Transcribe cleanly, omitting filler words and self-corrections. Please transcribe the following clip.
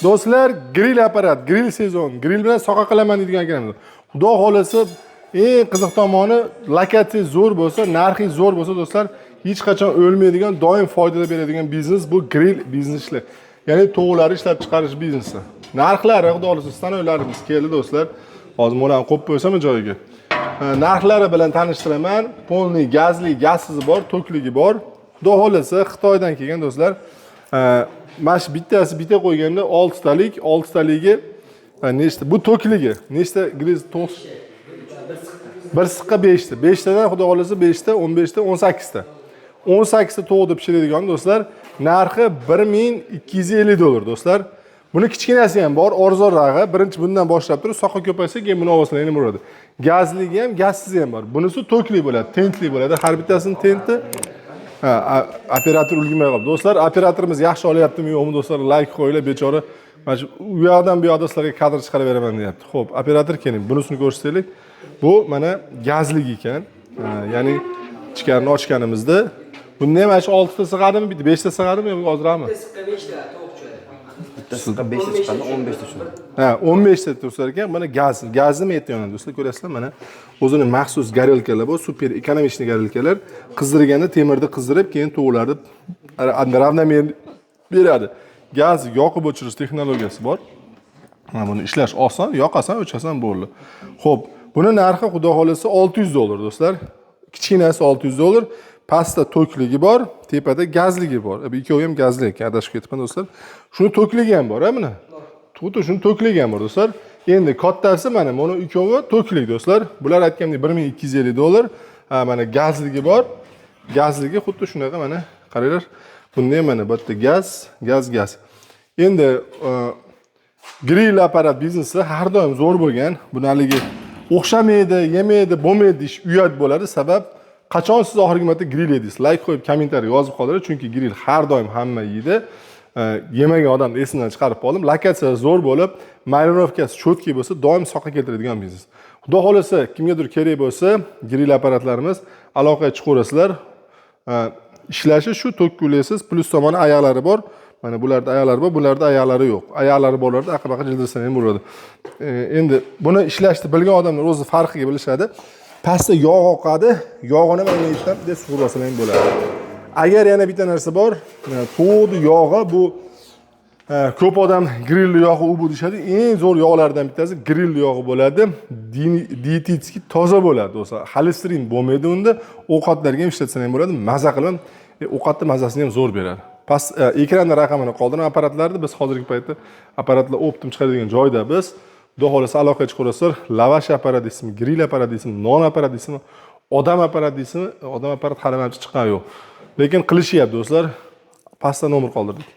Do'stlar, grill apparat, grill sezon, grill bilan soqa qilaman deydigan ekanmiz. Xudo xohlasa, eng qiziq tomoni, lokatsiya zo'r bo'lsa, narxi zo'r bo'lsa, do'stlar, hech qachon o'lmaydigan, doim foyda beradigan biznes bu grill bizneslar. Ya'ni tovuqlarni ishlab chiqarish biznesi. Narxlari, xudo xohlasa, stanoklarimiz keldi, do'stlar. Hozir ularni qo'yib qo'ysam joyiga. Ha, narxlari bilan tanishtiraman. Полный gazli, gazsizi bor, tokligi bor. Xudo xohlasa, Xitoydan kelgan, do'stlar. Mana shu bittasi bitta qo'yganda 6 talik, 6 taligi nechta? Bu tokligi. Nechta grill to'q? Bir siqqa 5 ta. 5 tadan, xudo xohlasa, 5 ta, 15 ta, 18 ta. 18 ta tovuqni pishiradigan, do'stlar, narxi 1250 dollar, do'stlar. Buni kichkinasi ham bor, arzonrog'i. Birinchi bundan boshlab turib, soqa ko'paysa, keyin buni olsanglar ham bo'ladi. Gazligi ham, gazsizi ham bor. Bunisi tokli bo'ladi, tentli bo'ladi. Har bittasini tenti. Ha, operator ulgurmay qoldi. Do'stlar, operatorimiz yaxshi olyaptimi, yo'qmi, do'stlar, layk qo'yinglar, bechora. Mana shu u yoqdan bu yoqda sizlarga kadr chiqarib beraman deyapti. Xo'p, operator, keling, bunisini ko'rsataylik. Bu mana gazlik ekan. Ha, ya'ni ichkarini ochganimizda bunda ham mana shu 6 ta sig'adimi, bitta 5 ta sig'adimi yoki ozroqmi? Siqqa 5 ta tovuq tushadi. Bitta siqqa 5 ta chiqadi, 15 ta tushadi. Ha, 15 ta tursa ekan, mana gaz, gazni yerda yonadi, do'stlar, ko'rasizlar, mana o'zini maxsus горелка lar bor, супер экономичный горелка lar. Qizdirganda temirni qizdirib, keyin tovuqlarni равномерно beradi. Gaz yoqib o'chirish texnologiyasi bor. Mana buni ishlash oson, yoqasan, o'chasan, bo'ldi. Xo'p, buni narxi, xudo xohlasa, 600 dollar, do'stlar. Kichkinasi 600 dollar. Pastda tokligi bor, tepada gazligi bor. Bu ikkovi ham gazli ekan, adashib ketibman, do'stlar. Shuni tokligi ham bor, ha, buni. Xuddi shuni tokligi ham bor, do'stlar. Endi kattasi mana buni ikkovi toklik, do'stlar. Bular aytgandek 1250 dollar. Ha, mana gazligi bor. Gazligi xuddi shunaqa, mana qaranglar. Bunda ham mana bu yerda gaz, gaz, gaz. Endi grill apparat biznesi har doim zo'r bo'lgan. Buni haligi o'xshamaydi, yemaydi, bo'lmaydi deyish uyat bo'ladi. Sabab, qachon siz oxirgi marta grill yedingiz? Layk qo'yib, kommentariy yozib qoldiring, chunki grill har doim hamma yeydi. Yemagan odamni esimdan chiqarib qoldim. Lokatsiya zo'r bo'lib, мариновка si чёткий bo'lsa, doim soqa keltiradigan biznes. Xudo xohlasa, kimgadir kerak bo'lsa, grill apparatlarimiz, aloqaga chiqaverasizlar. Ishlashi shu, tok ulaysiz, plyus tomoni oyoqlari bor. Mana bularda oyoqlari bor, bularda oyoqlari yo'q. Oyoqlari borlarda aqa baqa jildirsa ham bo'ladi. Endi buni ishlashni bilgan odamlar o'zi farqiga bilishadi. Pastda yog' oqadi, yog'ini mana yerdan deb sug'urib olsalar ham bo'ladi. Agar yana bitta narsa bor, tovuqni yog'i bu ko'p odam grilli yog'i u bu deyishadi. Eng zo'r yog'lardan bittasi grill yog'i bo'ladi. Диетический toza bo'ladi, do'stlar. Xolesterin bo'lmaydi unda. Ovqatlarga ham ishlatsa ham bo'ladi. Maza qilib, ovqatni mazasini ham zo'r beradi. Past ekranda raqamini qoldirib apparatlarni biz hozirgi paytda apparatlar оптом chiqaradigan joyda biz. Xudo xohlasa, aloqaga chiqaverasizlar. Lavash apparat deysizmi, grill apparat deysizmi, non apparat deysizmi, odam apparat deysizmi, odam apparat hali manimcha chiqqani yo'q. Lekin qilishyapti, do'stlar. Pastda nomer qoldirdik.